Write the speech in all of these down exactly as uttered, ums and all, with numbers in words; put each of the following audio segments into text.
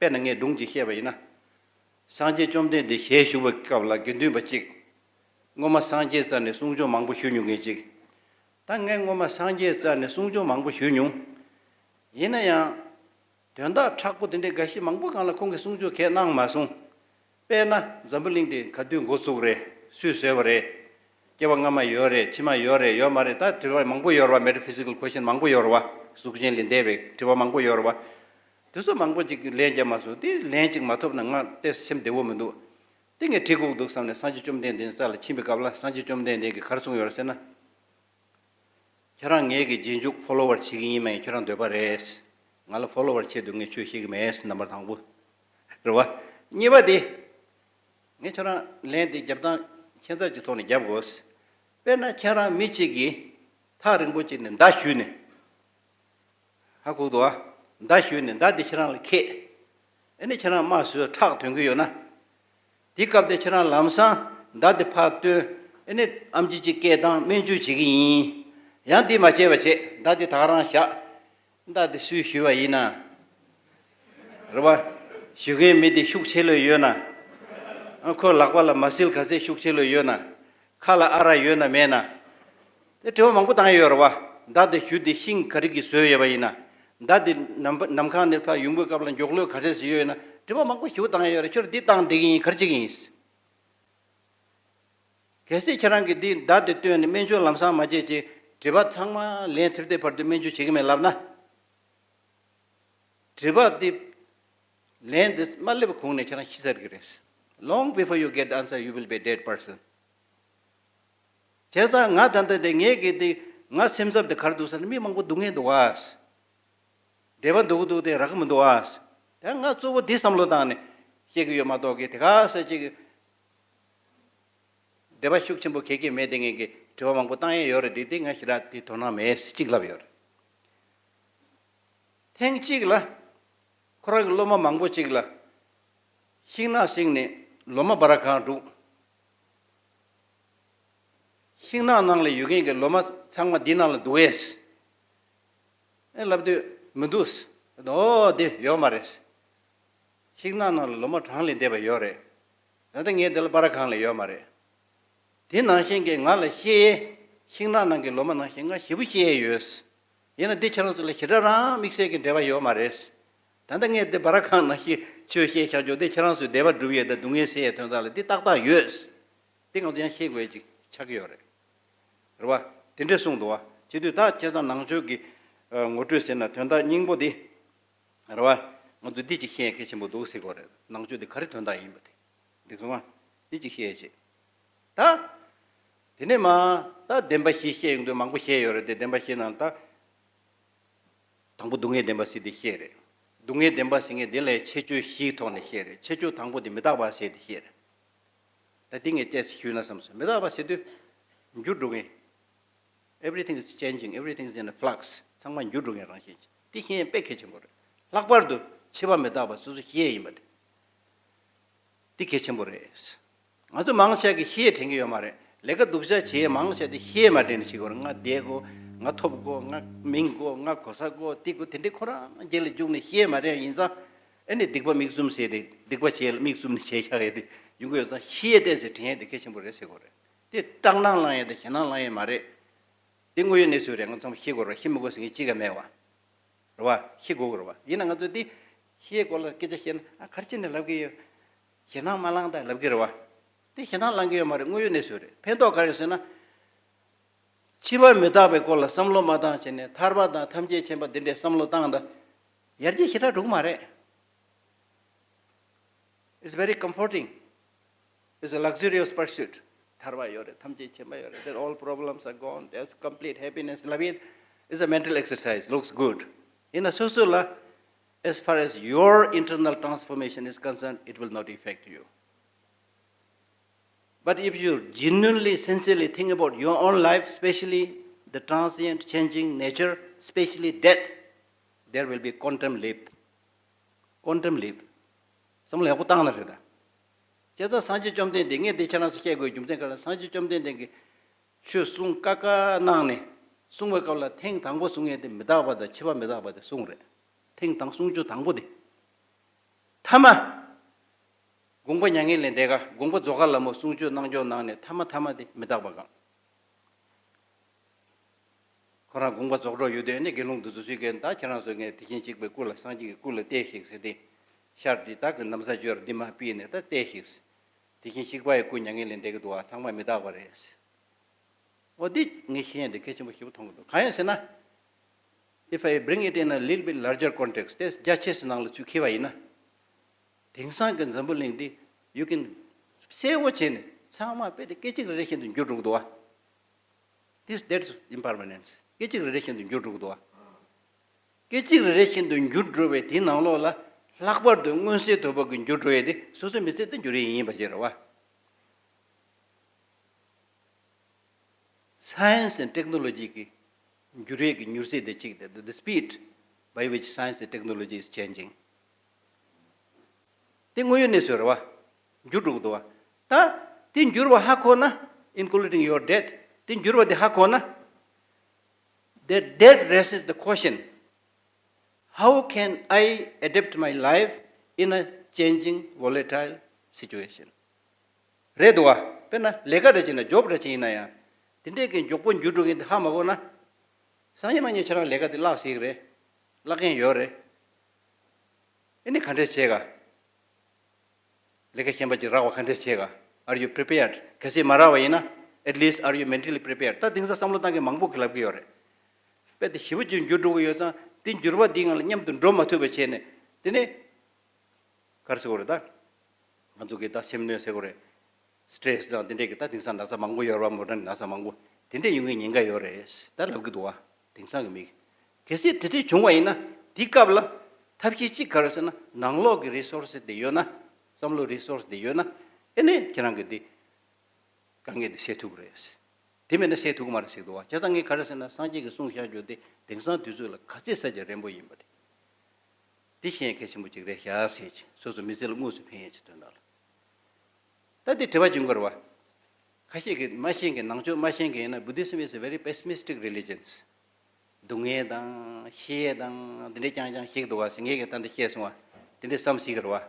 དཔེར་ན་ངས་སྒྲུང་ཅིག་བཤད་པ་ཡིན་ན། སངས་རྒྱས་བཅོམ་ལྡན་འདས་ཞལ་བཞུགས་པའི་སྐབས་ལ་དགེ་འདུན་པ་གཅིག་སྔོན་མ་སངས་རྒྱས་རྩ་ནས་གསུང་ཆོས་མང་པོ་ཞུ་མྱོང་མཁན་གཅིག་ད་ངས་སྔོན་མ་སངས་རྒྱས་རྩ་ནས་གསུང་ཆོས་མང་པོ་ཞུ་མྱོང་། ཡིན་ན་ཡང་། དོན་དག་མཁྲེགས་པོ་དེ་འདྲའི་འགའ་ཞིག་མང་པོ་སྒང་ལ་ཁོང་གིས་གསུང་ཆོས་གང་ཡང་གནང་མ་སོང་། དཔེར་ན་འཛམ་བུ་གླིང་འདི་ག་དུས་འགོ་བཙུགས་རེད། སུས་བཟོས་པ་རེད། སྐྱེ་བ་སྔ་མ་ཡོད་རེད། ཕྱི་མ་ཡོད་རེད། ཡོད་མ་རེད། ད་དྲི་བ་མང་པོ་ཡོད་རེད་བ། Metaphysical question མང་པོ་ཡོད་རེད་བ། གཟུགས་ཅན་ལས་འདས་པའི་དྲི་བ་མང་པོ་ཡོད་རེད་བ། དེ་ཚོ་མང་པོ་ཅིག་ལན་རྒྱག་མ་སོང་། དེ་ལན་ཅིག་མ་ཐོབ་ན་ང་ཏོག་ཙམ་སེམས་བདེ་བོ་མི་འདུག་དེ་ངས་དྲི་དགོས་འདུག་བསམ་ནས་སངས་རྒྱས་བཅོམ་ལྡན་འདས་རྩ་ལ་ཕྱིན་པའི་སྐབས་ལ་སངས་རྒྱས་བཅོམ་ལྡན་འདས་ཀྱིས་ག་རེ་གསུངས་ཡོད་རེད་ཟེར་ན། ཁྱེད་རང་ངའི་གི་རྗེས་འཇུག་ཕོ་ལོ་ཝར་བྱེད་ཀྱི་ཡིན་མ་ཡིན་ཁྱེད་རང་འདོད་པ་རེད། ང་ལ་ཕོ་ལོ་ཝར་ཆེད་དུ་ངས་ཆོས་བཤད་ཀྱི་མེད། རྣམ་པ་དང་པོ། རེད་བ། གཉིས་པ་དེ། ངས་ཁྱེད་རང་ལན་དེ་རྒྱབ་སྟངས་ཁྱད་མཚར་གྱི་ཐོག་ནས་རྒྱབ་དགོས། དཔེར་ན་ཁྱེད་རང་མི་གཅིག་གིས་ཐག་རིང་པོ་གཅིག་ནས་མདའ་གཞུས་ནས། ཧ་གོ་འདུག་ཨ། མདའ་གཞུས་ནས་མདའ་དེ་ཁྱེད་རང་ལ་ཁེགས། ཨ་ནི་ཁྱེད་རང་རྨ་བཟོས་ཁྲག་ཐོན་གྱི་ཡོད་ན། དེ་སྐབས་དེ་ཁྱེད་རང་ལམ་སང་མདའ་དེ་ཕར་བཏོན། ཨ་ནི་ཨེམ་ཆི་གཅིག་སྐད་བཏང་སྨན་བཅོས་བྱེད་ཀྱི་ཡིན། ཡང་འདི་མ་བྱས་པ་བྱས་མདའ་དེ་ད་ག་རང་བཞག་མདའ་དེ་སུས་གཞུས་པ་ཡིན་ན། རེད་བ། གཞུ་མཁན་མི་དེ་ཤུགས་ཆེ་ལོས་ཡོད་ན། ཨ་ཁོའི་ལག་པ་ལ་མ་སིལ་ག་ཚད་ཤུགས་ཆེ་ལོས་ཡོད་ན། ཁ་ལ་ཨ་རག་ཡོད་ན་མེད་ན། དེ་དྲི་བ་མང་པོ་བཏང་ཡོད་རེད་བ། མདའ་དེ་གཞུ་དེ་ཤིང་ག་རེ་གིས་བཟོས་ཡོད་པ་ཡིན་ན། མདའ་དེ་ནམ་ནམ་མཁའ་ནས་ཕར་ཡོང་པའི་སྐབས་ལ་མགྱོགས་ལོས་ག་རེ་ཟིག་ཡོད་ན་དྲི་བ་མང་པོ་ཞེ་པོ་བཏང་ཡོད་རེད། ཁྱོད་འདི་བཏང་བསྡད་ཀྱི་ཡིན་ག་རེ་བྱེད་ཀྱི་ཡིན། གལ་སྲིད་ཁྱེད་རང་གིས་འདི་མདའ་དེ་བཏོན་ནས་སྨན་བཅོས་ལམ་སང་མ་བྱས་ཅིག་དྲི་བ་ཚང་མ་ལན་ཐེབས་ཏེ་བར་དུ་སྨན་བཅོས་བྱེད་ཀྱི་མེད་ལབ་ན། དྲི་བ་འདི་ལན་འདི་མ་སླེབས་གོང་ནས་ཁྱེད་རང་ཤི་ཚར་གྱི་རེད། Long before you get the answer, you will be a dead person. བྱས་ཙང་ང་ད་ལྟ་དེ་ངས་གི་དེ་ང་སེམས་འཚབ་དེ་ག་རེ་འདུག་ཟེར་ན་མི་མང་པོ་སྡུག་བསྔལ་འདུག་ཨ། བདེ་བ་འདུག་འདུག་དེ་རག་གི་མི་འདུག་ཨ། ད་ང་གཙོ་བོ་དེ་བསམ་བློ་བཏང་ནས་བཤད་གི་ཡོད་མ་གཏོགས་གི་དེ་ག་ས་ཅིག་བདེ་བ་ཤུགས་ཆེན་པོ་གེ་གེ་མེད་དེ་ངས་གི་དྲི་བ་མང་པོ་བཏང་ཡས་ཡོད་རེད། དེ་དེ་ང་ཞེ་དྲག་དེ་དོ་སྣང་མེད་ཅིག་ལབ་ཡོད་རེད། ཐེངས་གཅིག་ལ་ཁོ་རང་གི་སློབ་མ་མང་པོ་ཅིག་ལ་ཤིང་ནགས་བསྲིངས་ནས་ལོ་མ་སྦར་གང་བསྒྲུགས། ཤིང་ནགས་ནང་ལ་ཡོད་མཁན་གྱི་ལོ་མ་ཚང་མ་འདི་ནང་ལ་འདུག་གས། ཨེ་ལབ་དུས་མི་འདུག་ཟེར། ཨོ་དེ་ཡོད་མ་རེད། ཤིང་ནགས་ནང་ལ་ལོ་མ་གྲངས་ལས་འདས་པ་ཡོད་རེད། ད་ལྟ་ངས་འདི་ལ་སྦར་གང་ལ་ཡོད་མ་རེད། དེ་ནང་བཞིན་གྱི་ང་ལ་བཤད་ཡས་ཤིང་ནགས་ནང་གི་ལོ་མ་ནང་བཞིན་ང་ཞེ་པོ་བཤད་ཡས་ཡོད། ཡིན་ན་འདི་ཁྱེད་རང་ཚོ་ལ་ཞེ་དྲག་རང་དམིགས་བསལ་གྱི་འབྲེལ་བ་ཡོད་མ་རེད། ད་ལྟ་ངས་འདི་སྦར་གང་ནང་བཞིན་ཆོས་བཤད་བཞག་ཆོག་འདི་ཁྱེད་རང་ཚོའི་བདེ་བ་སྒྲུབ་ཡས་དང་སྡུག་བསྔལ་སེལ་ཡས་དོན་དག་ལ་འདི་ཏག་ཏག་ཡོད། འདི་ང་ཚོ་ཡང་ཤེས་དགོས་ཡས་ཅིག་ཆགས་ཀྱི་ཡོད་རེད། རེད་བ། དེ་འདྲས་གསུངས་འདུག་བ། བྱེད་དུས་ད་བྱས་ཙང་ནང་ཆོས་ཀྱི་ཨ་ངོ་སྤྲོད་ཟེར་ན་དོན་དག་སྙིང་པོ་འདི། རེད་བ། ང་ཚོ་འདི་ཅིག་ཤེས་ཡས་གལ་ཆེན་པོ་འདུག་ཟེར་དགོས་རེད། ནང་ཆོས་འདི་ག་རེ་དོན་དག་ཡིན་པ་དེ། འདི་གསུངས་བ། འདི་ཅིག་ཤེས་ཡས་བྱེད། ད། དེ་ནས་མ། ད་བདེན་པ་བཞི་བཤད་ཡོང་དུས་མང་པོ་བཤད་ཡོད་རེད་དེ་བདེན་པ་བཞི་ནང་ད། དང་པོ་སྡུག་བསྔལ་བདེན་པ་ཟེར་དེ་བཤད་རེད། སྡུག་བསྔལ་བདེན་པ་ཟེར་མཁན་དེ་ལ་ཁྱད་ཆོས་བཞིའི་ཐོག་ནས་བཤད་རེད། ཁྱད་ཆོས་དང་པོ་དེ་མི་རྟག་པ་ཟེར་དེ་བཤད་རེད། ད་འདི་ངས་ཏོག་ཙམ་ཞུས་ན་བསམ་སོང་། མི་རྟག་པ་ཟེར་དུས། འགྱུར་འགྲོ་མཁན། Everything is changing, everything is in a flux. ཚང་མ་འགྱུར་འགྲོ་མཁན་རང་བཞིན་ཅིག་དེ་ཤེས་ཡས་དཔེ་གལ་ཆེན་པོ་རེད། ལྷག་པར་དུ་འཆི་བ་མི་རྟག་པ་སོ་སོ་ཤེས་ཡས་ཡིན་པ་དེ། འདི་གལ་ཆེན་པོ་རེད། ང་ཚོ་མང་ཆེ་གིས་ཤེས་དྲན་གྱི་ཡོད་མ་རེད། ལས་ཀ་སྡུག་ཅག་བྱེད་མང་ཆེ་དེ་ཤེས་མ་དྲན་ནས་བྱེད་དགོས་རེད། ང་བསྡད་དགོས། ང་ཐོབ་དགོས། ང་མིང་དགོས། ང་གོ་ས་དགོས། དེ་དགོས། དེ་འདྲའི་ཁོ་རང་རྗེས་ལ་རྒྱུགས་ནས་ཤེས་མ་དྲན་ཡིན་ཙང་། ཨེ་ནི་སྡིག་པ་མིག་བཙུམ་བྱས་ཏེ་སྡིག་པ་བྱས་ལ་མིག་བཙུམ་ནས་བྱས་བཞག་ཡས་དེ་ཡོང་གི་ཡོད་ཙང་ཤེས་ཏེ་ཟེར་དྲན་ཡས་དེ་གལ་ཆེན་པོ་རེད་ཟེར་དགོས་རེད། དེ་སྐྲག་སྣང་ལངས་ཡས་དང་ཞེད་སྣང་ལངས་ཡས་མ་རེད། དེ་དངོས་ཡོད་གནས་ཚུལ་རེད། ང་ཚང་མ་ཤེས་དགོས་རེད། ཤེས་མི་དགོས་ཟེར་མཁན་གཅིག་ཀྱང་མེད་པ། རེད་བ། ཤེས་དགོས་རེད་བ། ཡིན་ན་ང་ཚོས་འདི་ཤེས་སྐོར་ལ་སྐད་ཆ་བཤད་ན་ཨ་ག་རེ་བྱས་ནས་ལབ་ཀྱི་ཡོད། ཞེད་སྣང་མ་ལངས་དང་ལབ་ཀྱི་རེད་བ། འདི་ཞེད་སྣང་ལངས་ཀྱི་ཡོད་མ་རེད། དངོས་ཡོད་གནས་ཚུལ་རེད། ཕན་ཐོགས་ག་རེ་ཡོད་ཟེར་ན། འཆི་བ་མི་རྟག་པའི་སྐོར་ལ་བསམ་བློ་མ་བཏང་བྱས་ནས་ཐར་པ་དང་ཐམས་ཅད་མཁྱེན་པ་འདི་འདྲའི་བསམ་བློ་བཏང་དང་། ཡར་རྒྱས་ཞེ་དྲག་འགྲོ་གི་མ་རེད། It's very comforting. It's a luxurious pursuit. ཐར་པ་ཡོད་རེད། ཐམས་ཅད་མཁྱེན་པ་ཡོད་རེད། Then all problems are gone. There's complete happiness. Love it. It's a mental exercise. Looks good. ཡིན་ན་སོ་སོ་ལ། As far as your internal transformation is concerned, it will not affect you. But if you genuinely, sincerely think about your own life, especially the transient, changing nature, especially death, there will be quantum leap. Quantum leap. བསམ་བློ་ཡག་པོ་བཏང་ན་རེད་ད། བྱས་ཙང་སངས་རྒྱས་བཅོམ་ལྡན་འདས། ངས་འདི་ཁྱེད་རང་ཚོ་བཤད་དགོས་རྒྱུ་མཚན་ག་རེ། སངས་རྒྱས་བཅོམ་ལྡན་འདས་ཀྱིས་ཆོས་གསུང་བཀའ་བཀའ་གནང་ནས་གསུང་བའི་སྐབས་ལ་ཐེངས་དང་པོ་གསུང་ཡས་དེ་མི་རྟག་པ་དང་འཆི་བ་མི་རྟག་པ་དེ་གསུངས་རེད། ཐེངས་དང་གསུང་ཆོས་དང་པོ་དེ། ཐ་མ། དགོངས་པ་མྱ་ངན་ལས་འདས་ཀ་དགོངས་པ་རྫོགས་ཀ་ལ་མོ་གསུང་ཆོས་གནང་ཆོག་གནང་ནས་ཐ་མ་ཐ་མ་དེ་མི་རྟག་པ་གང་། ཁོ་རང་དགོངས་པ་རྫོགས་འགྲོ་ཡོད་དུས་ནི་དགེ་སློང་དེ་ཚོ་སུས་ཀྱང་ད་ཁྱེད་རང་ཚོ་ངས་དེ་བཞིན་གཤེགས་པའི་སྐུ་ལ་སངས་རྒྱས་ཀྱི་སྐུ་ལ་བལྟས་ཤིག་ཟེར་ཏེ། ཤར་འདི་དག་གི་ན་བཟའ་སྦྱོར་འདི་མ་ཕུད་ནས་ད་བལྟས་ཤིག་དེ་བཞིན་གཤེགས་པ་ཡི་སྐུ་མྱ་ངན་ལས་འདས་ཀྱི་འདུག་བ། ཚང་མ་མི་རྟག་པ་རེད། འོ་འདི་ངས་ཤེས་ཡ་འདི་གལ་ཆེན་པོ་ཞེ་པོ་མཐོང་གི་འདུག་གང་ཡིན་ཟེར་ན། If I bring it in a little bit larger context, དེ་རྒྱ་ཆེ་སའི་ནང་ལ་ཚུར་འཁྱེར་བ་ཡིན་ན། དེང་སང་གི་འཛམ་བུ་གླིང་འདི་you can གསལ་བོ་བྱས་ནས་ཚང་མ་དཔེ་དེ་སྐད་ཅིག་རེ་རེ་བཞིན་དུ་འགྱུར་འགྲོ་གི་འདུག་བ། This, that's impermanence. སྐད་ཅིག་རེ་རེ་བཞིན་དུ་འགྱུར་འགྲོ་གི་འདུག་བ། སྐད་ཅིག་རེ་རེ་བཞིན་དུ་འགྱུར་འགྲོ་བའི་དེའི་ནང་ལོགས་ལ་ལྷག་པར་དུ་མངོན་གསལ་དོད་པོ་གི་འགྱུར་འགྲོ་ཡས་དེ་སོ་སོའི་མི་ཚེ་དེ་འགྱུར་ཡས་ཡིན་པ་ཞིག་རེད་བ། Science and technology གི་འགྱུར་བའི་གི་མྱུར་ཚད་དེ་གཅིག་དེ། The speed by which science and technology is changing. དེ་དངོས་ཡོད་གནས་ཚུལ་རེད་བ། འགྱུར་འགྲོ་གི་འདུག་བ། ད་དེ་འགྱུར་བ་ཧ་གོ་ན། Including your death. དེ་འགྱུར་བ་དེ་ཧ་གོ་ན། That that raises the question, how can I adapt my life in a changing, volatile situation? རེད་འདུག་བ། དཔེར་ན་ལས་ཀ་རེ་བྱས་ན་ཇོབ་རེ་བྱས་ཡིན་ན་ཡང་། དེ་འདྲའི་གི་མགྱོགས་པོ་འགྱུར་འགྲོ་གི་འདི་ཧ་མ་གོ་ན། སང་ཉིན་གནངས་ཉིན་ཁྱེད་རང་ལས་ཀ་དེ་བརླག་སྲིད་ཀྱི་རེད། བརླག་མཁན་ཡོད་རེད། ཨེ་ནི་ག་འདྲས་བྱེད་ག་ལས་ཀ་གཞན་པ་ཅིག་རག་པ་ག་འདྲས་བྱེད་ག Are you prepared? གལ་སྲིད་མ་རག་པ་ཡིན་ན། At least are you mentally prepared? ད་དེང་སང་བསམ་བློ་བཏང་མཁན་མང་པོ་གིས་ལབ་ཀྱི་ཡོད་རེད། དཔེ་དེ་ཞེ་པོ་ཅིག་འགྱུར་འགྲོ་གི་ཡོད་ཙང་དེ་འགྱུར་བ་འདིའི་ངང་ལ་མཉམ་དུ་འགྲོ་མ་ཐུབ་པ་བྱས་ནས། དེ་ནས། ག་རེ་ཟེར་དགོས་རེད་ད། ང་ཚོ་གིས་ད་སེམས་གནོན་ཟེར་དགོས་རེད། སི་ཊེ་རེ་སི་དང་དེ་འདྲས་ཀྱི་ད་དེང་སང་ན་ཚ་མང་པོ་ཡོད་རེད་བ། མོ་ཌན་ན་ཚ་མང་པོ་དེ་འདྲས་ཡོང་གི་ཉེན་ཁ་ཡོད་རེད་ད་ལབ་ཀྱི་འདུག་བ། དེང་སང་གི་མི། གལ་སྲིད་དེ་འདྲས་བྱུང་བ་ཡིན་ན་དེའི་སྐབས་ལ་ཐབས་ཤེས་གཅིག་ག་རེ་ཟེར་ན། ནང་ལོགས་ཀྱི་རི་སོར་སི་དེ་ཡོད་ན། བསམ་བློ་རི་སོར་སི་དེ་ཡོད་ན། ཨེ་ནས་ཁྱེད་རང་གི་དེ་དཀའ་ངལ་དེ་སེལ་ཐུབ་ཀྱི་རེད། དེ་མེད་ན་སེལ་ཐུབ་ཀྱི་མ་རེད་ཟེར་གྱི་འདུག་བ། བྱས་ཙང་ངས་ག་རེ་ཟེར་ན། སངས་རྒྱས་ཀྱིས་གསུངས་བཞག་རྒྱུ་དེ་དེང་སང་དུས་ཚོད་ལ་ག་ཚད་ས་ཆ་རན་པོ་ཡིན་པ་དེ། དེ་ཤེས་ཡ་གལ་ཆེན་པོ་ཅིག་རེད་ཤག་ཟེར་གྱི། སོ་སོ་མི་ཚེ་ལ་དངོས་སུ་ཕན་ཡ་ཅིག་དོན་དག་ལ། ད་དེ་དྲི་བ་བྱུང་གི་རེད་བ། ཁ་ཤས་ཀྱིས་མ་ཤེས་མཁན། ནང་ཆོས་མ་ཤེས་མཁན་ཡིན་ན། Buddhism is a very pessimistic religion. སྡུག་བསྔལ་དང་ཤི་ཡས་དང་དེ་འདྲས་རྐྱང་རྐྱང་བཤད་ཀྱི་འདུག་བ་ཟེར། ངས་ཀྱང་ད་འདི་བཤད་སོང་བ། དེ་འདྲས་བསམ་སྲིད་ཀྱི་རེད་བ།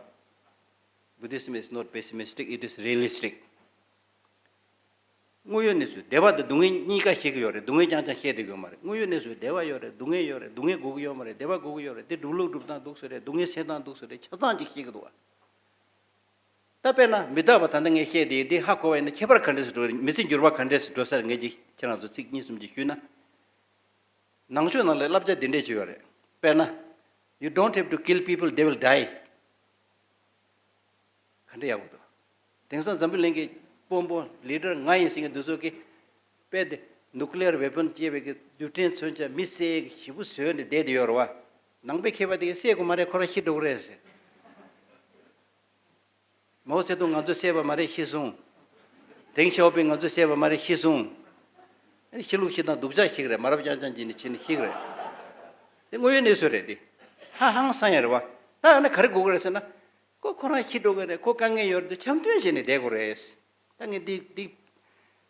Buddhism is not pessimistic, it is realistic. དངོས་ཡོད་གནས་ཚུལ་བདེ་བ་དང་སྡུག་བསྔལ་གཉིས་ཀ་ཤེས་ཀྱི་ཡོད་རེད། སྡུག་བསྔལ་རྐྱང་རྐྱང་བཤད་བསྡད་ཀྱི་ཡོད་མ་རེད། དངོས་ཡོད་གནས་ཚུལ་བདེ་བ་ཡོད་རེད། སྡུག་བསྔལ་ཡོད་རེད། སྡུག་བསྔལ་དགོས་ཀྱི་ཡོད་མ་རེད། བདེ་བ་དགོས་ཀྱི་ཡོད་རེད། དེ་སྒྲུབ་ལུགས་སྒྲུབ་སྟངས་འདུག་སེ་རེད། སྡུག་བསྔལ་སེལ་སྟངས་འདུག་སེ་རེད། ཆ་ཚང་ཅིག་ཤེས་ཀྱི་འདུག་བ། ད་དཔེར་ན་མི་རྟག་པ་ད་ལྟ་ངས་བཤད་དེ་འདི་ཧ་གོ་བ་ཡིན་ན་ཁྱད་པར་ག་འདྲས་སུ་འགྲོ་རེད། མི་ཚེ་འགྱུར་བ་ག་འདྲས་སུ་འགྲོ་ས་རེད། ངས་ཅིག་ཁྱེད་རང་ཚོ་ཚིག་གཉིས་གསུམ་ཅིག་ཞུས་ན། ནང་ཆོས་ནང་ལ་བསླབ་བྱ་འདི་འདྲས་ཅིག་ཡོད་རེད། དཔེར་ན། You don't have to kill people, they will die. ག་འདྲ་ཡག་པོ་འདུག་དེང་སང་འཛམ་བུ་གླིང་གི་དཔོན་པོ་ལི་ཌར་ང་ཡིན་ཟེར་མཁན་འདི་ཚོ་གིས་དཔེ་དེ་nuclear weapon ཅེས་པའི་གི་རྡུལ་ཕྲན་མཚོན་ཆ་མི་བསད་གི་ཞེ་པོ་བཟོས་ནས་བསྡད་དེ་ཡོད་རེད་བ། ནང་པའི་མཁས་པ་དེ་གིས་བསད་དགོས་མ་རེད། ཁོ་རང་ཤི་འགྲོ་གི་རེད་ཟེར། མའོ་ཙེ་ཏུང་ང་ཚོས་བསད་པ་མ་རེད། ཤི་སོང་། ཏེང་ཞའོ་ཕིང་ང་ཚོས་བསད་པ་མ་རེད། ཤི་སོང་། ཨ་ནི་ཤི་ལུགས་ཤི་སྟངས་སྡུག་ཅག་ཤི་གི་རེད། མ་རབས་རྐྱང་རྐྱང་བྱས་ནས་ཤི་ནས་ཤི་གི་རེད། དེ་དངོས་ཡོད་གནས་ཚུལ་རེད་དེ། ཧ་ཧང་སང་ཡ་རེད་བ། ད་ཨ་ནི་ག་རེ་དགོས་ཀྱི་རེད་ཟེར་ན། ཁོ་ཁོ་རང་ཤི་འགྲོ་གི་རེད། ཁོ་དཀའ་ངལ་ཡོད་རེད་དེ་འཆམ་མཐུན་བྱས་ནས་བསྡད་དགོས་རེད། ད་ངས་འདི་འདི་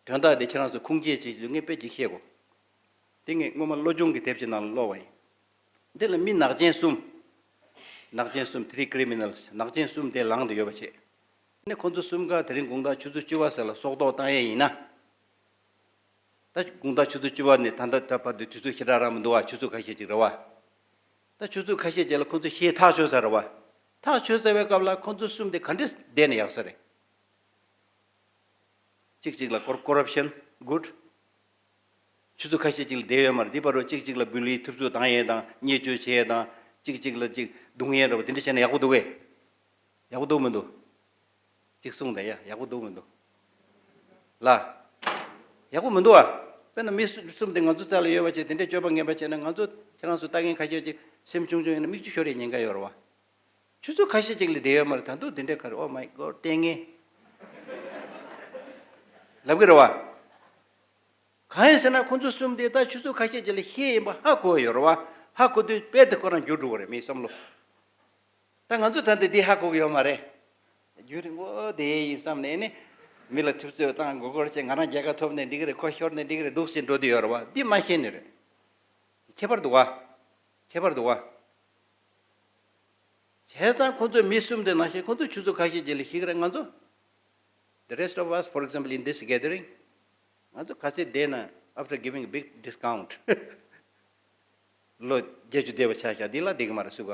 དོན་དག་འདི་ཁྱེད་རང་ཚོ་ཁུངས་སྐྱེལ་བྱེད་ཀྱི་འདུག་ངས་དཔེ་ཅིག་བཤད་དགོས། འདི་ངས་སྔོན་མ་བློ་སྦྱོང་གི་དེབ་ཅིག་ནང་ལ་ཀློག་པ་ཡིན། འདི་ལ་མི་ནག་ཅན་གསུམ། ནག་ཅན་གསུམ། Three criminals. ནག་ཅན་གསུམ་དེ་ལངས་བསྡད་ཡོད་པ་བྱས། ནས་ཁོ་ཚོ་གསུམ་ཀ་དེ་རིང་དགོང་དག་ཆུ་ཚོད་བཅུ་པ་ཙམ་ལ་སྲོག་ཐོག་བཏང་ཡས་ཡིན་ན། ད་དགོང་དག་ཆུ་ཚོད་བཅུ་པ་ནས་ད་ལྟ་ད་བར་དུ་དུས་ཚོད་ཞེ་དྲག་རག་མི་འདུག་བ། ཆུ་ཚོད་ཁ་ཤས་ཅིག་རེད་བ། ད་ཆུ་ཚོད་ཁ་ཤས་ཅིག་ལ་ཁོ་ཚོ་གཞས་ཐག་ཆོད་ཚར་རེད་བ། ཐག་ཆོད་ཚར་བའི་སྐབས་ལ་ཁོ་ཚོ་གསུམ་དེ་ག་འདྲས་བསྡད་ན་ཡག་ས་རེད། གཅིག་གཅིག་ལ་ཀོར་ཀོ་རབ་ཤན་གུཌ། ཆུ་ཚོད་ཁ་ཤས་ཅིག་ལ་བསྡད་ཡོད་མ་རེད། འདི་བར་དུ་གཅིག་གཅིག་ལ་བུ་ལི་ཐུབ་ཚོད་བཏང་ཡས་དང་བརྙས་བཅོས་བྱས་ཡས་དང་། གཅིག་གཅིག་ལ་གཅིག་རྡུང་ཡས་འདྲ་བོ་དེ་འདྲ་བྱས་ན་ཡག་པོ་འདུག་གས། ཡག་པོ་འདུག་མི་འདུག་གཅིག་གསུངས་དང་ཡ། ཡག་པོ་འདུག་མི་འདུག་ལ། ཡག་པོ་མི་འདུག་ཨ། དཔེར་ན་མི་གསུམ་དེ་ང་ཚོ་རྩ་ལ་ཡོད་པ་བྱས་དེ་འདྲའི་སྤྱོད་པ་ངན་པ་བྱས་ན། ང་ཚོ་ཁྱེད་རང་ཚོ་ལྟ་མཁན་ཁ་ཤས་ཅིག་སེམས་ཆུང་ཆུང་ཡིན་ན་མིག་ཆུ་ཤོར་ཡས་ཉེན་ཁ་ཡོད་རེད་བ། ཆུ་ཚོད་ཁ་ཤས་ཅིག་ལ་བསྡད་ཡོད་མ་རེད། ད་དུང་དེ་འདྲའི་ཁར། Oh my God, ལྟས་ངན་ལབ་གི་རེད་བ། གང་ཡིན་ཟེར་ན་ཁོ་ཚོ་གསུམ་དེ་ད་ཆུ་ཚོད་ཁ་ཤས་ཅིག་ལ་གཞས་ཡིན་པ་ཧ་གོ་ཡོད་རེད་བ། ཧ་གོ་དུས་དཔེ་དེ་ཁོ་རང་འགྱུར་འགྲོ་གི་རེད། མིའི་བསམ་བློ། ད་ང་ཚོ་ད་ལྟ་འདི་ཧ་གོ་གི་ཡོད་མ་རེད། རྒྱུན་རིང་པོ་བསྡད་ཡས་ཡིན་བསམ་ནས་ནི། མི་ལ་ཐུབ་ཚོད་བཏང་། མགོ་སྐོར་བྱས། ང་རང་རྒྱལ་ཁ་ཐོབ་ནས་འགྲིག་གི་རེད། ཁོ་ཤོར་ནས་འགྲིག་གི་རེད་འདུག་ཟེར་འགྲོ་དུས་ཡོད་རེད་བ། འདི་མ་ཤེས་ནི་རེད། ཁྱད་པར་འདུག་བ། ཁྱད་པར་འདུག་བ། བྱས་ཙང་ཁོ་ཚོས་མི་གསུམ་དེ་ནང་བཞིན་ཁོ་ཚོས་ཆུ་ཚོད་ཁ་ཤས་རྗེས་ལ་ཤི་གི་རེད། ང་ཚོ the rest of us, for example, in this gathering, ང་ཚོ་ག་ཚོད་བསྡད་ན, after giving a big discount, ལོ་བརྒྱད་ཅུ་བསྡད་པ་ཆ་བཞག་འདི་ལ་བསྡད་གི་མ་རེད་སུ་ག་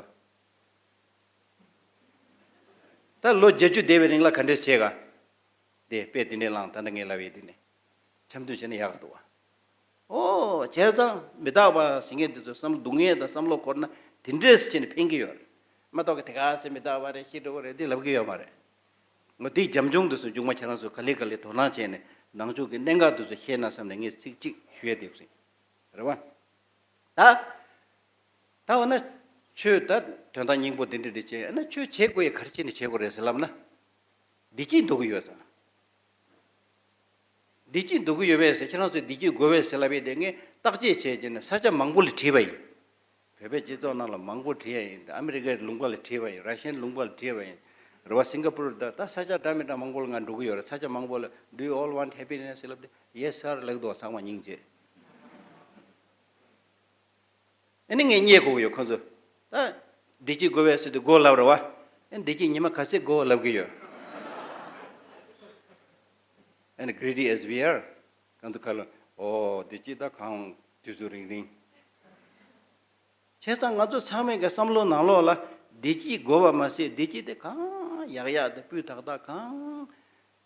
ད་ལོ་བརྒྱད་ཅུ་བསྡད་པའི་རིང་ལ་ག་འདྲས་བྱས་ག་དེ་དཔེ་དེ་འདྲས་བླངས། ད་ལྟ་ངས་ལབ་ཡས་དེ་ནི་འཆམ་མཐུན་བྱས་ན་ཡག་གི་འདུག་བ། ཨོ་བྱས་ཙང་མི་རྟག་པ་ཟེར་མཁན་དེ་ཚོ་བསམ་བློ་སྡུག་བསྔལ་དང་བསམ་བློ་འཁོར་ན་དེ་འདྲས་བྱས་ནས་ཕན་གི་ཡོད་རེད། མ་གཏོགས་གི་དེ་ག་ཚོད་མི་རྟག་པ་རེད། ཤི་འགྲོ་གི་རེད། དེ་ལབ་གི་ཡོད་མ་རེད། ངོ་དེའི་རྒྱབ་ལྗོངས་དེ་ཚོ་མཇུག་མ་ཁྱེད་རང་ཚོ་ག་ལེ་ག་ལེ་དོ་སྣང་བྱས་ནས་ནང་ཆོས་ཀྱི་གནད་འགག་དེ་ཚོ་ཤེས་ན་བསམ་ནས་ངས་ཚིག་གཅིག་ཞུ་ཡས་དེ་ཟིན་རེད་བ། ད་ད་འོ་ན་ཆོས་ད་དོན་དག་སྙིང་པོ་འདི་འདྲ་འདྲ་བྱས་ན་ཆོས་བྱེད་དགོས་ཡས་ག་རེ་བྱས་ནས་བྱེད་དགོས་རེད་ཟེར་ལབ་ན། བདེ་སྐྱིད་འདོད་གི་ཡོད་ཙང་། བདེ་སྐྱིད་འདོད་གི་ཡོད་པས་ཟེར། ཁྱེད་རང་ཚོས་བདེ་སྐྱིད་དགོས་པས་ཟེར་ལབ་པའི་དེ་ངས་བརྟག་དཔྱད་བྱས་རྗེས་ནས་ས་ཆ་མང་པོ་ལ་དྲིས་པ་ཡིན། བོད་པའི་སྤྱི་ཚོགས་ནང་ལ་མང་པོ་དྲིས་ཡ་ཡིན། ཨ་མི་རི་ཀའི་ལུང་པ་ལ་དྲིས་པ་ཡིན། ར་ཤན་ལུང་པ་ལ་དྲིས་པ་ཡིན། རེད་བ། སིང་ག་པུར་ད་ད་ས་ཆ་འདྲ་མི་འདྲ་མང་པོ་ལ་ང་འགྲོ་གི་ཡོད་རེད། ས་ཆ་མང་པོ་ལ། Do you all want happiness? ལབ་དུས་Yes sir ལབ་འདུག་ཚང་མ་སྙིང་རྗེ། ཨ་ནི་ངས་བརྙས་དགོས་ཀྱི་ཡོད་ཁོ་ཚོ། ད་བདེ་སྐྱིད་དགོས་པས་ཟེར་དུས་དགོས་ལབ་རེད་བ། ཨ་ནི་བདེ་སྐྱིད་ཉི་མ་ག་ཚོད་དགོས་ལབ་གི་ཡོད། And greedy as we are, གང་དུ་ཁ་ལོ། ཨོ་བདེ་སྐྱིད་ད་གང་དུས་སུ་རིང་རིང་། བྱས་ཙང་ང་ཚོ་ཚང་མའི་གི་བསམ་བློ་ནང་ལོགས་ལ་བདེ་སྐྱིད་དགོས་པ་མ་ཟད་བདེ་སྐྱིད་དེ་གང་ཡག་ཡག་དེ་སྤུས་དག་དག་གང་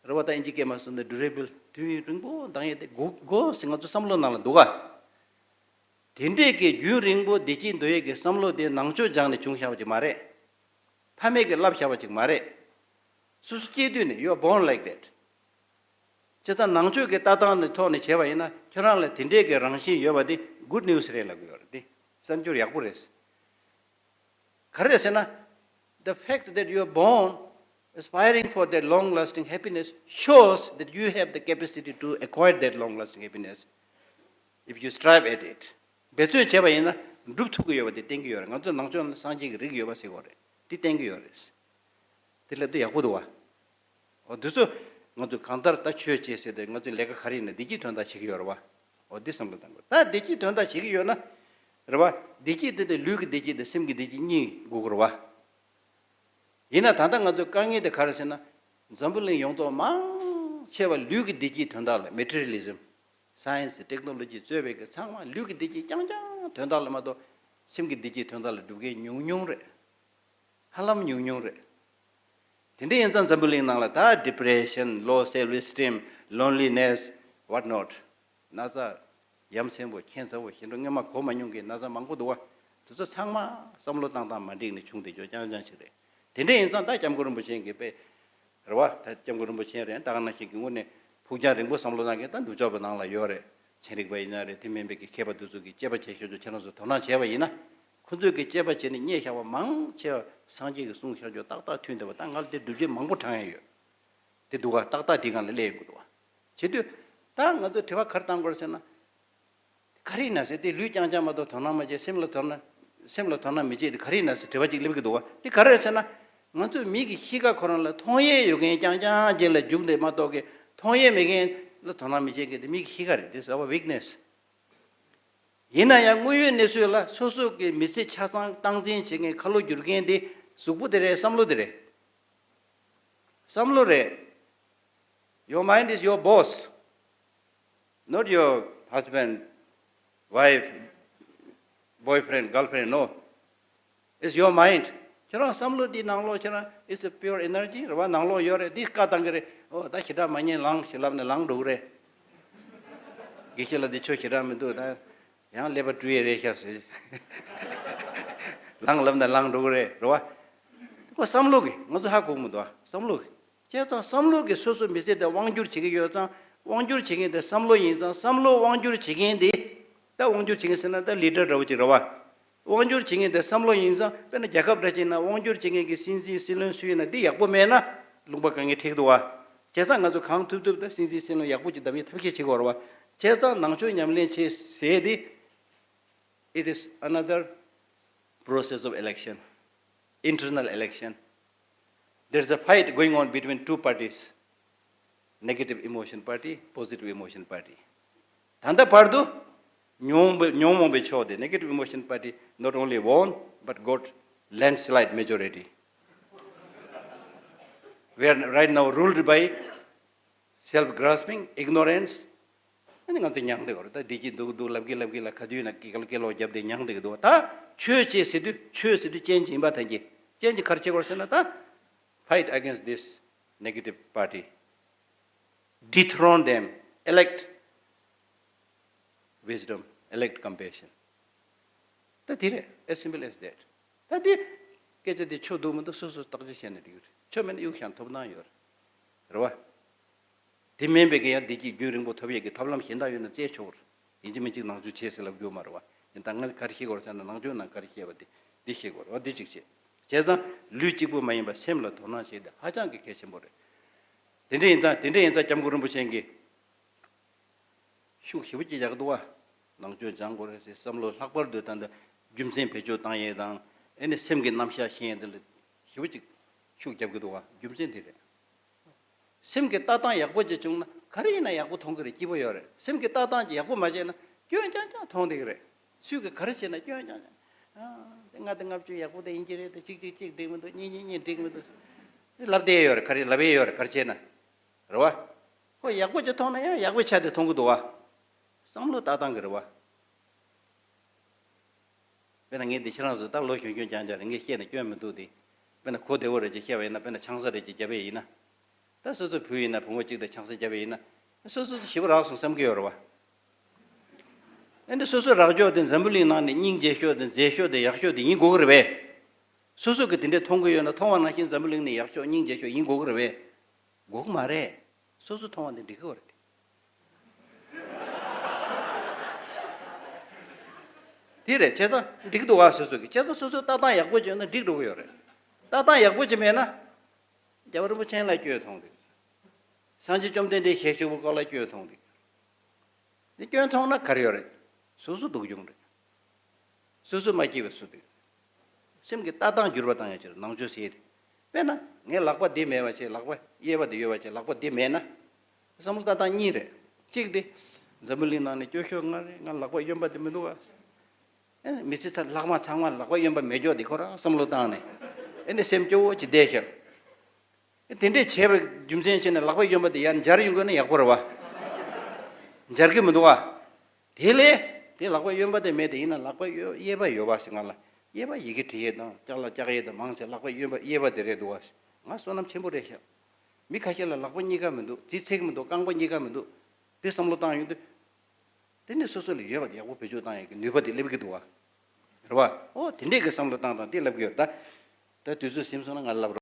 རེད་བ། ད་ཨིན་ཇི་སྐད་མ་སོང་ན་ཌུ་རེ་བལ། དུས་ཡུན་རིང་པོ་འདང་ཡས་དེ་དགོས་དགོས་ཟེར་ང་ཚོ་བསམ་བློ་ནང་ལ་འདུག་ག་དེ་འདྲས་ཀྱི་རྒྱུན་རིང་པོ་བདེ་སྐྱིད་འདོད་ཡས་ཀྱི་བསམ་བློ་དེ་ནང་ཆོས་སྦྱངས་ནས་བྱུང་བཞག་པ་ཅིག་མ་རེད། ཕ་མས་ཀྱིས་བསླབས་བཞག་པ་ཅིག་མ་རེད། སོ་སོ་སྐྱེས་དུས་ནས་you are born like that། བྱས་ཙང་ནང་ཆོས་ཀྱི་ལྟ་སྟངས་ནས་ཐོག་ནས་བྱས་པ་ཡིན་ན་ཁྱོད་རང་ལ་དེ་འདྲས་ཀྱི་རང་བཞིན་ཡོད་པ་དེ་good news རེད་ལབ་ཀྱི་ཡོད་རེད། དེ་གསར་འགྱུར་ཡག་པོ་རེད། ག་རེ་རེད་ཟེར་ན། The fact that you are born aspiring for that long lasting happiness shows that you have the capacity to acquire that long lasting happiness if you strive at it. འབད་རྩོལ་བྱས་པ་ཡིན་ན་འགྲུབ་ཐུབ་ཀྱི་ཡོད་པ་དེ་བསྟན་གྱི་ཡོད་རེད། ང་ཚོ་ནང་ཆོས་ནང་ལ་སངས་རྒྱས་ཀྱི་རིགས་ཡོད་པ་ཟེར་གྱི་ཡོད་རེད། དེ་བསྟན་གྱི་ཡོད་རེད། དེ་ལབ་དུས་ཡག་པོ་འདུག་བ། འོ་འདི་ཚོ་ང་ཚོས་གང་ལྟར་ད་ཆོས་བྱེད་ཟེར་ཏེ་ང་ཚོའི་ལས་ཀ་ག་རེ་ཡིན་ན་བདེ་སྐྱིད་དོན་དག་བྱེད་ཀྱི་ཡོད་རེད་བ། འོ་འདི་བསམ་བློ་བཏང་དགོས། ད་བདེ་སྐྱིད་དོན་དག་བྱེད་ཀྱི་ཡོད་ན་རེད་བ། བདེ་སྐྱིད་དེ་དེ་ལུས་ཀྱི་བདེ་སྐྱིད་དང་སེམས་ཀྱི་བདེ་སྐྱིད་གཉིས་དགོས་ཀྱི་རེད་བ། ཡིན་ན་ད་ལྟ་ང་ཚོའི་དཀའ་ངལ་དེ་ག་རེ་ཟེར་ན། འཛམ་བུ་གླིང་ཡོངས་རྫོགས་མང་ཆེ་བ་ལུས་ཀྱི་བདེ་སྐྱིད་དོན་དག་ལ། མེ་ཊི་རི་ཡལ་ཨི་ཛམ། སའེན་སི་ཊེག་ནོ་ལོ་ཇི་གཙོས་པའི་གི་ཚང་མ་ལུས་ཀྱི་བདེ་སྐྱིད་རྐྱང་རྐྱང་དོན་དག་ལ་མ་གཏོགས་སེམས་ཀྱི་བདེ་སྐྱིད་དོན་དག་ལ་སྒྲུབ་མཁན་ཉུང་ཉུང་རེད། ཧ་ལམ་ཉུང་ཉུང་རེད། དེ་འདྲ་ཡིན་ཙང་འཛམ་བུ་གླིང་ནང་ལ་ད་depression, low self esteem, loneliness, what not, ན་ཚ་ཡ་མཚན་པོ་ཁྱད་མཚར་པོ་ཞེ་དྲག་སྔོན་མ་གོ་མ་མྱོང་མཁན་ན་ཚ་མང་པོ་འདུག་བ། དེ་ཚོ་ཚང་མ་བསམ་བློ་བཏང་སྟངས་མ་འགྲིག་ནས་བྱུང་བསྡད་རྒྱུ་རྐྱང་རྐྱང་ཞིག་རེད། དེ་འདྲ་ཡིན་ཙང་ད་སྐྱབས་མགོན་རིན་པོ་ཆེ་གིས་དཔེ། རེད་བ། ད་སྐྱབས་མགོན་རིན་པོ་ཆེ་རེད། ད་ག་ནང་བཞིན་གྱི་དངོས་གནས་ཕུགས་རྒྱང་རིང་པོ་བསམ་བློ་བཏང་མཁན་ད་འདུལ་ཆོག་པའི་ནང་ལ་ཡོད་རེད། ཚན་རིག་པ་ཡིན་ན་རེད། དེ་མིན་པའི་གི་མཁས་པ་དེ་ཚོ་གིས་དཔྱད་པ་བྱས་བཞག་རྒྱུ་ཁྱེད་རང་ཚོ་དོ་སྣང་བྱས་པ་ཡིན་ན། ཁོ་ཚོས་གི་དཔྱད་པ་བྱས་ནས་རྙེད་བཞག་པ་མང་ཆེ་བ་སངས་རྒྱས་ཀྱིས་གསུངས་བཞག་རྒྱུ་ཏག་ཏག་མཐུན་བསྡད་པ། ད་ང་ལ་དེ་སྒྲུབ་བྱེད་མང་པོ་དྲངས་ཡ་ཡོད། དེ་འདུག་ག་ཏག་ཏག་དེའི་སྒང་ལ་སླེབས་ཡོང་གི་འདུག་བ། བྱེད་དུས་ད་ང་ཚོས་དྲི་བ་ག་རེ་བཏང་དགོས་རེད་ཟེར་ན། ག་རེ་ཡིན་ན་ཟེར་དེ་ལུས་རྐྱང་རྐྱང་མ་གཏོགས་དོ་སྣང་མ་བྱེད། སེམས་ལ་དོ་སྣང་། སེམས་ལ་དོ་སྣང་མི་བྱེད་དེ་ག་རེ་ཡིན་ན་ཟེར་དྲི་བ་གཅིག་སླེབས་ཀྱི་འདུག་བ། དེ་ག་རེ་རེད་ཟེར་ན། ང་ཚོས་མི་གི་གཤིས་ཀ་ཁོ་རང་ལ་མཐོང་ཡས་ཡོད་མཁན་རྐྱང་རྐྱང་ཅན་ལ་རྒྱུགས་ནས་མ་གཏོགས་ཀྱི་མཐོང་ཡས་མེད་མཁན་ལ་དོ་སྣང་མི་བྱེད་མཁན་དེ་མི་གི་གཤིས་ཀ་རེད། This is our weakness. ཡིན་ན་ཡང་དངོས་ཡོད་གནས་ཚུལ་ལ་སོ་སོ་གི་མི་ཚེ་ཆ་ཚང་སྟངས་འཛིན་བྱེད་མཁན་ཁ་ལོ་བསྒྱུར་མཁན་དེ་གཟུགས་པོ་དེ་རེད། བསམ་བློ་དེ་རེད། བསམ་བློ་རེད། Your mind is your boss, not your husband, wife, boyfriend, girlfriend, no. It's your mind. ཁྱེད་རང་བསམ་བློ་འདི་ནང་ལོགས་ཁྱེད་རང་it's a pure energy རེད་བ། ནང་ལོགས་ཡོད་རེད། འདི་བཀའ་བཏང་གི་རེད། ཨོ་ད་ཞེ་དྲག་མ་ཉན་ལངས་ཞེས་ལབ་ནས་ལངས་འགྲོ་གི་རེད། དགེ་བཤེས་ལགས་འདི་ཆོས་ཞེ་དྲག་མི་འདུག་ད་ཡང་ཀླད་པ་བཀྲུ་ཡས་རེད་ཤག་ཟེར། ལངས་ལབ་ནས་ལངས་འགྲོ་གི་རེད། རེད་བ། ཁོ་བསམ་བློ་གི་ང་ཚོ་ཧ་གོ་གི་མི་འདུག་བ། བསམ་བློ་གི་བྱས་ཙང་བསམ་བློ་གིས་སོ་སོའི་མི་ཚེ་དེ་དབང་བསྒྱུར་བྱེད་ཀྱི་ཡོད་ཙང་། དབང་བསྒྱུར་བྱེད་མཁན་དེ་བསམ་བློ་ཡིན་ཙང་། བསམ་བློ་དབང་བསྒྱུར་བྱེད་མཁན་དེ། ད་དབང་བསྒྱུར་བྱེད་མཁན་ཟེར་ན་ད་ལི་ཌར་འདྲ་བོ་ཅིག་རེད་བ། དབང་བསྒྱུར་བྱེད་མཁན་དེ་བསམ་བློ་ཡིན་ཙང་། དཔེར་ན་རྒྱལ་ཁབ་འདྲ་ཅིག་ན་དབང་བསྒྱུར་བྱེད་མཁན་གྱི་སྲིད་འཛིན་སྲིད་བློན་སུ་ཡིན་ན་འདི་ཡག་པོ་མེད་ན་ལུང་པ་དཀའ་ངལ་འཕྲད་ཀྱི་འདུག་བ། བྱས་ཙང་ང་ཚོ་གང་ཐུབ་ཐུབ་ད་སྲིད་འཛིན་སྲིད་བློན་ཡག་པོ་ཅིག་བདམས་ཡས་ཐབས་ཤེས་བྱེད་དགོས་རེད་བ། བྱས་ཙང་ནང་ཆོས་ཉམས་ལེན་བྱེད་ཟེར་དེ། It is another process of election, internal election. There is a fight going on between two parties, negative emotion party, positive emotion party. ད་ལྟ་བར་དུ་ཉོན་མོངས་པའི་ཉོན་མོངས་པའི་ཕྱོགས་དེ་negative emotion party not only won but got landslide majority. We are right now ruled by self grasping, ignorance. ཨ་ནི་ང་ཚོ་མྱངས་བསྡད་ཡོད་རེད། ད་བདེ་སྐྱིད་འདུག་འདུག་ལབ་གི་ལབ་གི་ལ་ཁ་དུས་ན་སྐད་ལ་སྐད་ལོག་བརྒྱབ་སྟེ་མྱངས་བསྡད་ཀྱི་འདུག་ད་ཆོས་ཅེས་ཟེར་དུས་ཆོས་ཟེར་དུས་ཅན་གྱི་ཡིན་པ་ཐམས་ཅད་ཅན་གྱི་ག་རེ་བྱེད་དགོས་ཟེར་ན། ད་fight against this negative party, dethrone them, elect wisdom, elect compassion. ད་དེ་རེད། As simple as that. ད་དེ་སྐད་ཆ་དེ་ཆོ་འདུག་མི་འདུག་སོ་སོ་བརྟག་དཔྱད་བྱས་ནས་འགྲིག་གི་རེད། ཆོ་མེད་ན་གཡུག་ཤང་ཐོབ་ཐང་ཡོད་རེད། རེད་བ། དེ་མིན་པའི་གི་ཡང་བདེ་སྐྱིད་རྒྱུན་རིང་པོ་ཐོབ་ཡས་ཀྱི་ཐབས་ལམ་གཞན་དག་ཡོད་ན་བཙལ་ཆོག་རེད། ཡིན་གཅིག་མིན་གཅིག་ནང་ཆོས་བྱེད་ཟེར་ལབ་རྒྱུ་མ་རེད་བ། ཡིན་ད་ང་ག་རེ་བཤད་དགོས་རེད་ཟེར་ན། ནང་ཆོས་ནང་ག་རེ་བཤད་པ་དེ་འདི་བཤད་དགོས་རེད་བ། འདི་གཅིག་བྱེད། བྱས་ཙང་ལུས་གཅིག་པུ་མ་ཡིན་པ་སེམས་ལ་དོ་སྣང་བྱེད་དེ་ཧ་ཅང་གི་གལ་ཆེན་པོ་རེད། དེ་འདྲ་ཡིན་ཙང་དེ་འདྲ་ཡིན་ཙང་སྐྱབས་མགོན་རིན་པོ་ཆེ་གིས་ཤུགས་ཞེ་པོ་ཅིག་རྒྱག་གི་འདུག་བ། ནང་ཆོས་སྦྱང་དགོས་རེད་ཟེར་བསམ་བློ་ལྷག་པར་དུ་ད་ལྟ་རྒྱུ་མཚན་བེད་སྤྱོད་བཏང་ཡས་དང་། ཨེ་ནི་སེམས་ཀྱི་རྣམ་གཞག་ཤེས་ཡས་འདི་ལ་ཞེ་པོ་ཅིག་ཤུགས་རྒྱབ་ཀྱི་འདུག་བ། རྒྱུ་མཚན་འདི་རེད། སེམས་ཀྱི་ལྟ་སྟངས་ཡག་པོ་ཅིག་བྱུང་ན་ག་རེ་ཡིན་ན་ཡག་པོ་མཐོང་གི་རེད། སྐྱིད་པོ་ཡོད་རེད། སེམས་ཀྱི་ལྟ་སྟངས་ཅིག་ཡག་པོ་མ་བྱས་ན་སྐྱོན་རྐྱང་རྐྱང་མཐོང་བསྡད་ཀྱི་རེད། སུས་ཀྱི་ག་རེ་བྱས་ན་སྐྱོན་རྐྱང་རྐྱང་། ཨ། དེ་ལྔ་དང་ལྔ་བཅུ་ཡག་པོ་དེ་ཡིན་གྱི་རེད། དེ་གཅིག་གཅིག་གཅིག་འགྲིག་མི་འདུག་གཉིས་གཉིས་གཉིས་འགྲིག་མི་འདུག་ལབ་བསྡད་ཡོད་རེད། ག་རེ་ལབ་ཡས་ཡོད་རེད། ག་རེ་བྱས་ན། རེད་བ། ཁོ་ཡག་པོ་ཅིག་མཐོང་ན་ཡང་ཡག་པོའི་ཆ་དེ་མཐོང་གི་འདུག་བ། བསམ་བློ་བཏང་སྟངས་ཀྱི་རེད་བ། དཔེར་ན་ངས་འདི་ཁྱེད་རང་ཚོ་ད་ལོ་གཞོན་གཞོན་རྐྱང་རྐྱང་རེད། ངས་བཤད་ན་སྐྱོན་མི་འདུག་སྟེ། དཔེར་ན་གོ་བདེ་བོ་རེ་ཅིག་བཤད་པ་ཡིན་ན། དཔེར་ན་ཆང་ས་རེ་ཅིག་བརྒྱབ་པ་ཡིན་ན། ད་སོ་སོ་བུ་ཡིན་ན་བུ་མོ་གཅིག་དང་ཆང་ས་བརྒྱབ་པ་ཡིན་ན། སོ་སོ་ཞེ་པོ་རག་སོང་བསམ་གྱི་ཡོད་རེད་བ། ཨ་ནི་སོ་སོ་རག་ཕྱོགས་དེ་འཛམ་བུ་གླིང་ནང་ནས་སྙིང་རྗེ་ཤོས་དེ་མཛེས་ཤོས་དེ་ཡག་ཤོས་དེ་ཡིན་དགོས་ཀྱི་རེད་པས། སོ་སོ་གིས་དེ་འདྲས་མཐོང་གི་ཡོད་ན། མཐོང་བ་ནང་བཞིན་འཛམ་བུ་གླིང་ནས་ཡག་ཤོས་སྙིང་རྗེ་ཤོས་ཡིན་དགོས་ཀྱི་རེད་པས། དགོས་ཀྱི་མ་རེད། སོ་སོ་མཐོང་བ་འདི་འགྲིག་གི་རེད། དེ་རེད། བྱས་ཙང་འགྲིག་གི་འདུག་བ། སོ་སོ་གིས། བྱས་ཙང་སོ་སོའི་ལྟ་སྟངས་ཡག་པོ་བྱས་ན་འགྲིག་འགྲོ་གི་ཡོད་རེད། ལྟ་སྟངས་ཡག་པོ་ཅིག་མེད་ན། རྒྱལ་བ་རིན་པོ་ཆེ་ལ་སྐྱོན་མཐོང་འདུག་སངས་རྒྱས་བཅོམ་ལྡན་འདས་ཞལ་བཞུགས་པའི་སྐོར་ལ་སྐྱོན་མཐོང་འདུག་འདི་སྐྱོན་མཐོང་ན་ག་རེ་ཡོད་རེད། སོ་སོ་སྡུག་གྱོང་རེད། སོ་སོ་མ་སྐྱིད་པ་སུ་འདུག་སེམས་ཀྱི་ལྟ་སྟངས་འགྱུར་བ་བཏང་ཡ་ཅིག་རེད། ནང་ཆོས་ཟེར་ཡ་དེ། དཔེར་ན་ངའི་ལག་པ་འདི་མེད་པ་བྱས། ལག་པ་གཡས་པ་འདི་ཡོད་པ་བྱས། ལག་པ་འདི་མེད་ན། བསམ་བློ་ལྟ་སྟངས་གཉིས་རེད། གཅིག་དེ་འཛམ་བུ་གླིང་ནང་ནས་སྐྱོ་ཤོས་ང་རེད། ང་ལག་པ་གཡོན་པ་འདི་མི་འདུག་བ། ཨེ་མི་ཚེ་ཚར་ལྷག་མ་ཚང་མ་ལག་པ་གཡོན་པ་མེད་ཀྱོག་འདི་ཁོ་རང་བསམ་བློ་བཏང་ནས། ཨེ་ནས་སེམས་སྐྱོ་བོ་ཅིག་བསྡད་ཤག་དེ་འདྲས་བྱས་པའི་རྒྱུ་མཚན་བྱས་ནས་ལག་པ་གཡོན་པ་དེ་ཡར་འབྱར་ཡོང་དགོས་ན་ཡག་པོ་རེད་བ། འབྱར་གི་མི་འདུག་བ། དེ་ལས་དེ་ལག་པ་གཡོན་པ་དེ་མེད་དེ་ཡིན་ན་ལག་པ་གཡོ་གཡས་པ་ཡོད་པ་ཟེར། ང་ལ་གཡས་པ་ཡི་གེ་འབྲི་ཡས་དང་ལྕགས་ལ་ལྕགས་ཡས་དང་མང་ཆེ་ལག་པ་གཡོན་པ་གཡས་པ་དེ་རེད་འདུག་བ། ང་བསོད་ནམས་ཆེན་པོ་རེད་ཤག་མི་ཁ་ཤས་ལ་ལག་པ་གཉིས་ཀ་མི་འདུག་རྩིས་ཚེག་མི་འདུག་རྐང་པ་གཉིས་ཀ་མི་འདུག་དེ་བསམ་བློ་བཏང་ཡོང་དུས། དེ་ནས་སོ་སོ་ལ་ཡོད་པ་དེ་ཡག་པོ་བེད་སྤྱོད་བཏང་ཡས་ཀྱི་ནུས་པ་དེ་སླེབས་ཀྱི་འདུག་བ། རེད་བ། ཨོ་དེ་འདྲས་ཀྱི་བསམ་བློ་བཏང་དང་དེ་ལབ་ཀྱི་ཡོད་རེད་ད། ད་དུས་ཚོད་ཟིན་སོང་ན་ང་ལབ་རོགས།